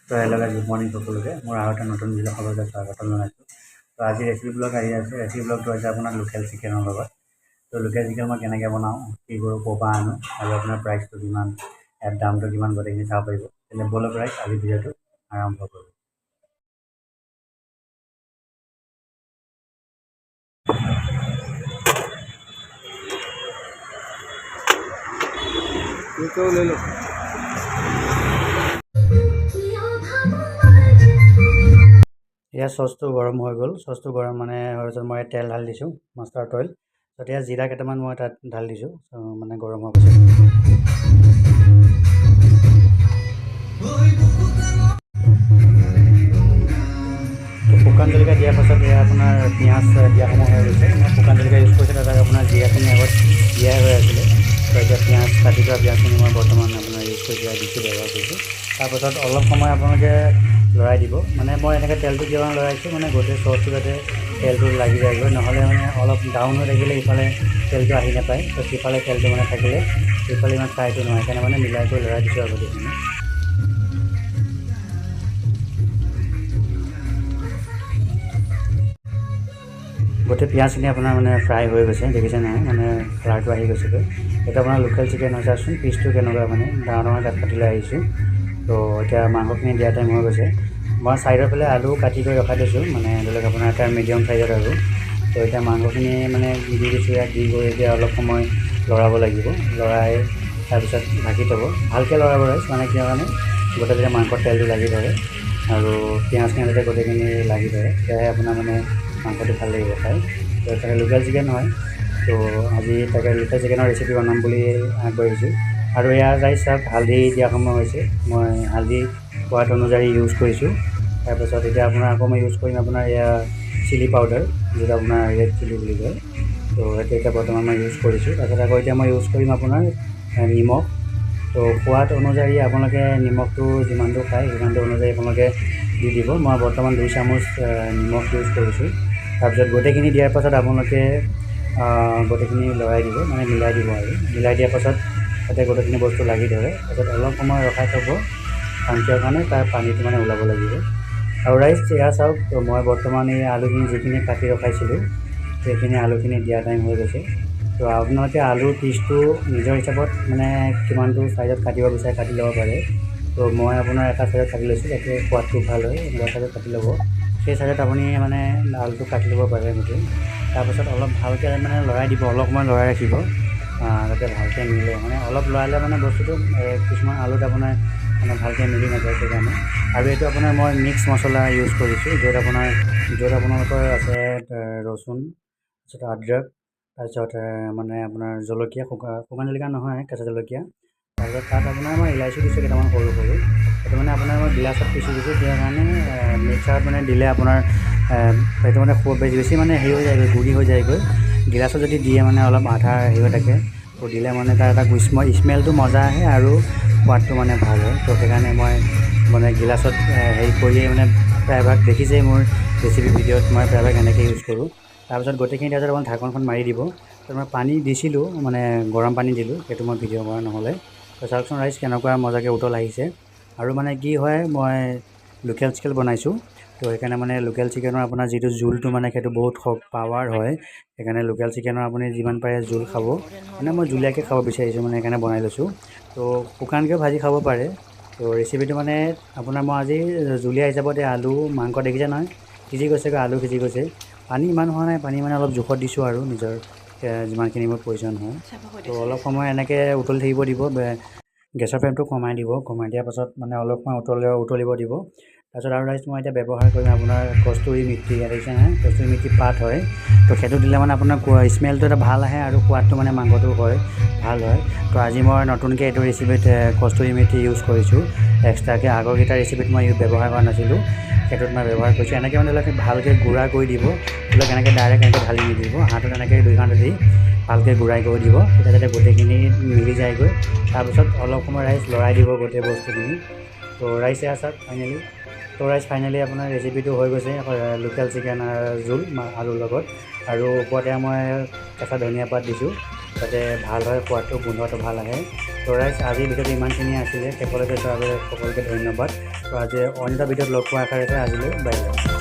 তো hello' guys, good morning সকলোকে। মোৰ আৰু এটা নতুন ভিডিঅ' সকলোকে স্বাগতম জনাইছোঁ। তো আজি ৰেচিপি ব্লগ আহি আছে। ৰেচিপি ব্লগটো হৈছে আপোনাৰ লোকেল চিকেনৰ লগত। তো লোকেল চিকেন মই কেনেকৈ বনাওঁ, কি কৰোঁ, ক'ৰ পৰা আনো আৰু আপোনাৰ প্ৰাইচটো কিমান, ইয়াত দামটো কিমান, গোটেইখিনি চাব পাৰিব। তেনে ব'লক ৰাইজ, আজি ভিডিঅ'টো আৰম্ভ কৰোঁ। লৈ লওক। এয়া চচটো গৰম হৈ গ'ল। চচটো গৰম মানে হোৱাৰ পিছত মই তেল ঢালি দিছোঁ, মাষ্টাৰ্ড অইল। তাত এয়া জিৰা কেইটামান মই তাত ঢালি দিছোঁ, মানে গৰম হোৱাৰ পিছত। তো শুকান জলকীয়া দিয়াৰ পাছত এয়া আপোনাৰ পিঁয়াজ দিয়া সময় হৈ গৈছে। মই শুকান জলকীয়া ইউজ কৰিছোঁ, তাত আপোনাৰ জিৰাখিনি আগত দিয়াই হৈ আছিলে। তো এতিয়া পিঁয়াজ কাটি থোৱা পিঁয়াজখিনি মই বৰ্তমান আপোনাৰ ইউজ কৰি পেলাই দিছোঁ, ব্যৱহাৰ কৰিছোঁ। তাৰপাছত অলপ সময় আপোনালোকে লৰাই দিব। মানে মই এনেকৈ তেলটো কিয় লৰাইছোঁ, মানে গোটেই চচটো যাতে তেলটো লাগি যায়গৈ। নহ'লে মানে অলপ ডাউন হৈ থাকিলে ইফালে তেলটো আহি নাপায়। তো সিফালে তেলটো মানে থাকিলে সিফালে ইমান ফ্ৰাইটো নহয়। সেইকাৰণে মানে মিলাই কৰি লৰাই দিছোঁ আৰু গোটেইখিনি। গোটেই পিঁয়াজখিনি আপোনাৰ মানে ফ্ৰাই হৈ গৈছে, দেখিছে নহয়, মানে কালাৰটো আহি গৈছেগৈ। এইটো আপোনাৰ লোকেল চিকেন হয়। চাওকচোন পিচটো কেনেকুৱা, মানে ডাঙৰ ডাঙৰ কাটি লৈ আহিছোঁ। তো এতিয়া মাংসখিনি দিয়া টাইম হৈ গৈছে। মই ছাইডৰ ফালে আলু কাটি কৰি ৰখাই থৈছোঁ, মানে ধৰি লওক আপোনাৰ এটা মিডিয়াম চাইজত আৰু। তো এতিয়া মাংসখিনি মানে দি দিছোঁ ইয়াত। দি গৈ এতিয়া অলপ সময় লৰাব লাগিব। লৰাই তাৰপিছত ঢাকি থ'ব। ভালকৈ লৰাব ৰাইজ, মানে কিয় কাৰণে গোটেই যেতিয়া মাংসত তেলটো লাগি ধৰে আৰু পিঁয়াজখিনি যাতে গোটেইখিনি লাগি ধৰে, তেতিয়াহে আপোনাৰ মানে মাংসটো ভাল লাগিব খাই। তো তাকে লোকেল চিকেন হয়। তো আজি তাকে লোকেল চিকেনৰ ৰেচিপি বনাম বুলি আগবাঢ়িছোঁ। আৰু এয়া ৰাইজ চাওক, হালধি দিয়া সময় হৈছে। মই হালধি সোৱাদ অনুযায়ী ইউজ কৰিছোঁ। তাৰপাছত এতিয়া আপোনাৰ আকৌ মই ইউজ কৰিম আপোনাৰ এয়া চিলি পাউডাৰ, যিটো আপোনাৰ ৰেড চিলি বুলি কয়। তো সেইটো এতিয়া বৰ্তমান মই ইউজ কৰিছোঁ। তাৰপিছত আকৌ এতিয়া মই ইউজ কৰিম আপোনাৰ নিমখ। তো সোৱাদ অনুযায়ী আপোনালোকে নিমখটো যিমানটো খায় সিমানটো অনুযায়ী আপোনালোকে দি দিব। মই বৰ্তমান 2 চামুচ নিমখ ইউজ কৰিছোঁ। তাৰপিছত গোটেইখিনি দিয়াৰ পাছত আপোনালোকে গোটেইখিনি লৰাই দিব, মানে মিলাই দিব। আৰু মিলাই দিয়াৰ পাছত তাতে গোটেইখিনি বস্তু লাগি ধৰে। তাৰপিছত অলপ সময় ৰখাই থ'ব, কাৰণ কিয় কাৰণে তাৰ পানীটো মানে ওলাব লাগিব। আৰু ৰাইজ এয়া চাওক, মই বৰ্তমান এই আলুখিনি যিখিনি কাটি ৰখাইছিলোঁ, সেইখিনি আলুখিনি দিয়া টাইম হৈ গৈছে। তো আপোনালোকে আলুৰ পিচটো নিজৰ হিচাপত মানে কিমানটো চাইজত কাটিব বিচাৰে কাটি ল'ব পাৰে। তো মই আপোনাৰ এটা চাইজত কাটি লৈছোঁ, যাতে সোৱাদটো ভাল হয়। এনেকুৱা চাইজত কাটি ল'ব, সেই চাইজত আপুনি মানে আলুটো কাটি ল'ব পাৰে গোটেই। তাৰপাছত অলপ ভালকৈ মানে লৰাই দিব, অলপ সময় লৰাই ৰাখিব, যাতে ভালকৈ মিলে। মানে অলপ লৰালে মানে বস্তুটো কিছুমান আলুত আপোনাৰ মানে ভালকৈ মিলি নাযায়, সেইকাৰণে। আৰু এইটো আপোনাৰ মই মিক্স মছলা ইউজ কৰিছোঁ, য'ত আপোনালোকৰ আছে ৰচুন, তাৰপিছত আদৰক, তাৰপিছত মানে আপোনাৰ জলকীয়া, শুকান শুকান জলকীয়া নহয়, কেঁচা জলকীয়া। তাৰপিছত তাত আপোনাৰ মই ইলাচি দিছোঁ কেইটামান সৰু সৰু। সেইটো মানে আপোনাৰ মই গিলাচত পিচি দিছোঁ দিয়াৰ কাৰণে, মিক্সাৰত মানে দিলে আপোনাৰ সেইটো মানে খুব বেছি বেছি মানে হেৰি হৈ যায়গৈ, গুড়ি হৈ যায়গৈ। গিলাচত যদি দিয়ে মানে অলপ আঠা হেৰি হৈ থাকে। তো দিলে মানে তাৰ এটা স্মেলটো মজা আহে আৰু সোৱাদটো মানে ভাল হয়। তো সেইকাৰণে মই মানে গিলাচত হেৰি কৰিয়ে মানে প্ৰায়ভাগ দেখিছেই মোৰ ৰেচিপি ভিডিঅ'ত মই প্ৰায়ভাগ এনেকৈ ইউজ কৰোঁ। তাৰপিছত গোটেইখিনি দিয়াৰ পিছত আপোনাৰ ঢাকনখন মাৰি দিব। তো মই পানী দিছিলোঁ, মানে গৰম পানী দিলোঁ, সেইটো মই ভিডিঅ' কৰা নহ'লে। তো চাওকচোন ৰাইজ, কেনেকুৱা মজাকৈ উতল আহিছে। আৰু মানে কি হয়, মই লোকেল চিকেন বনাইছোঁ। তো সেইকাৰণে মানে লোকেল চিকেনৰ আপোনাৰ যিটো জোলটো, মানে সেইটো বহুত পাৱাৰ হয়। সেইকাৰণে লোকেল চিকেনৰ আপুনি যিমান পাৰে জোল খাব। মানে মই জুলীয়াকৈ খাব বিচাৰিছোঁ, মানে সেইকাৰণে বনাই লৈছোঁ। তো শুকানকৈও ভাজি খাব পাৰে। তো ৰেচিপিটো মানে আপোনাৰ মই আজি জুলীয়া হিচাপত এই আলু মাংস দেখিছে নহয়, সিজি গৈছেগৈ, আলু সিজি গৈছে। পানী ইমান হোৱা নাই, পানী মানে অলপ জোখত দিছোঁ আৰু নিজৰ যিমানখিনি মোৰ প্ৰয়োজন হয়। তো অলপ সময় এনেকৈ উতলি থাকিব দিব। গেছৰ ফ্লেমটো কমাই দিব। কমাই দিয়াৰ পাছত মানে অলপ সময় উতলিব দিব। তাৰপিছত আৰু ৰাইজ, মই এতিয়া ব্যৱহাৰ কৰিম আপোনাৰ কস্তুৰী মেথি। ইয়াত দেখিছে নহয়, কস্তুৰী মেথি পাত হয়। তো সেইটো দিলে মানে আপোনাৰ স্মেলটো এটা ভাল আহে আৰু সোৱাদটো মানে মাংসটো হয় ভাল হয়। তো আজি মই নতুনকৈ এইটো ৰেচিপিত কস্তুৰী মেথি ইউজ কৰিছোঁ এক্সট্ৰাকৈ। আগৰকেইটা ৰেচিপিত মই ব্যৱহাৰ কৰা নাছিলোঁ, সেইটোত মই ব্যৱহাৰ কৰিছোঁ। এনেকৈ মানে ধৰি লওক ভালকৈ গুড়া কৰি দিব। ধৰি লওক এনেকৈ ডাইৰেক্ট এনেকৈ ঢালি নিদিব। হাতত এনেকৈ দুইখন দি ভালকৈ গুড়াই কৰি দিব, তেতিয়া যাতে গোটেইখিনি মিলি যায়গৈ। তাৰপিছত অলপ সময় ৰাইজ লৰাই দিব গোটেই বস্তুখিনি। তো ৰাইজ এয়া চাওক ফাইনেলি। তো ৰাইজ, ফাইনেলি আপোনাৰ ৰেচিপিটো হৈ গৈছে, লোকেল চিকেন জোল আলুৰ লগত। আৰু ওপৰতে মই কেঁচা ধনিয়া পাত দিছোঁ, যাতে ভাল হয় সোৱাদটো, গোন্ধটো ভাল আহে। তো ৰাইজ, আজিৰ ভিডিঅ'টো ইমানখিনিয়ে আছিলে। শেষলৈকে চোৱাৰ বাবে সকলোকে ধন্যবাদ। তো আজি অন্য এটা ভিডিঅ'ত লগ পোৱাৰ আশা ৰাখিছোঁ। আজিলৈ বাই বাই।